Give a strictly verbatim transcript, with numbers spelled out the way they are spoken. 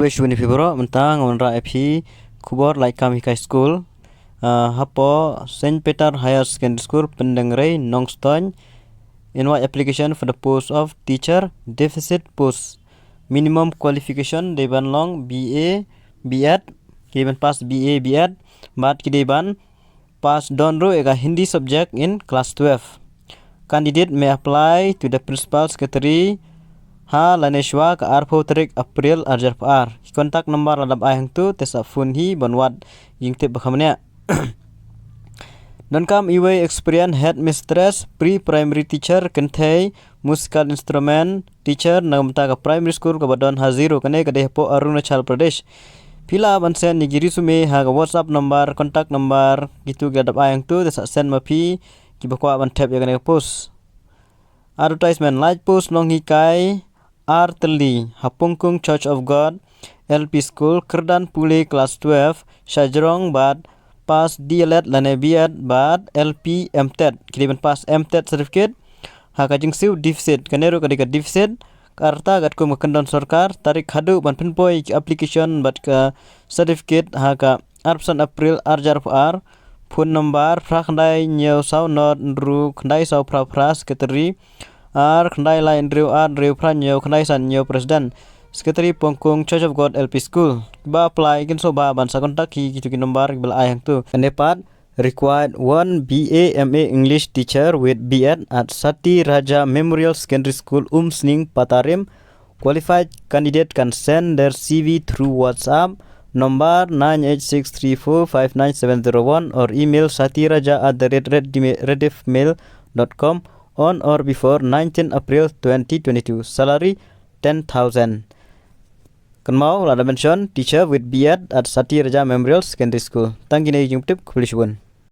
Pei shuni phi bro, mynta nga wanrah ïa phi khubor lait kam hikai skul. Ah, hapoh Saint Peter Higher Secondary School, Pyndengrei, Nongstoiñ, invite application for the post of teacher deficit post. Minimum qualification dei ban long B A, B Ed, ki dei ban pass B A, B Ed, bad ki dei ban pass don ruh ïa ka Hindi subject in class twelve. Candidate may apply to the principal secretary ha lane shwa ka arphew tarik April arjar phaar. Ki contact number la dep ai hangtu, te sa phone hi ban wad ïing tip ba kham nia. Donkam iwei experience headmistress pre-primary teacher kynthei musical instrument teacher na ka bynta ka primary school kaba don ha Ziro, kane ka dei hapoh Arunachal Pradesh. Phi lah ban send ïa ki resume ha ka WhatsApp number, contact number, kitu ki la dep ai hangtu, te sa send ma phi kiba kwah ban thep ïa kane ka post. Advertisement, lait post nonghikai ar tylli ha Pongkung Church of God L P School, kyrdan pule class twelve shajrong bad pass D L Ed lane B Ed bad L P M Ted. Ki dei ban pass M Ted certificate ha ka jingsiew deficit, kane ruh ka dei ka deficit. Ka rta katkum ka kyndon sorkar, tarik haduh ban pynpoi ki application bad ka certificate ha ka arphew san April arjar phaar. Phone number phra khyndai hynñiew saw nod hynriew khyndai saw phra phra, secretary, ar khyndai lai hynriew ar hynriew phra hynñiew khyndai san hynñiew, president. Secretary Pongkung Church of God L P School. Ba apply kin sngewbha ban sa contact hi kitu ki number kiba la ai hangtu. Kane pat, required one B A M A English teacher with B Ed at Sati Raja Memorial Secondary School, Umsning, Patarim. Qualified candidate can send their C V through WhatsApp number nine eight six three four five nine seven zero one or email satiraja at the rate rediffmail dot com on or before nineteen April twenty twenty-two. Salary ten thousand. Kynmaw, la da mention teacher with B Ed at Sati Raja Memorial Secondary School. Tang kine ki jingtip, khublei shibun.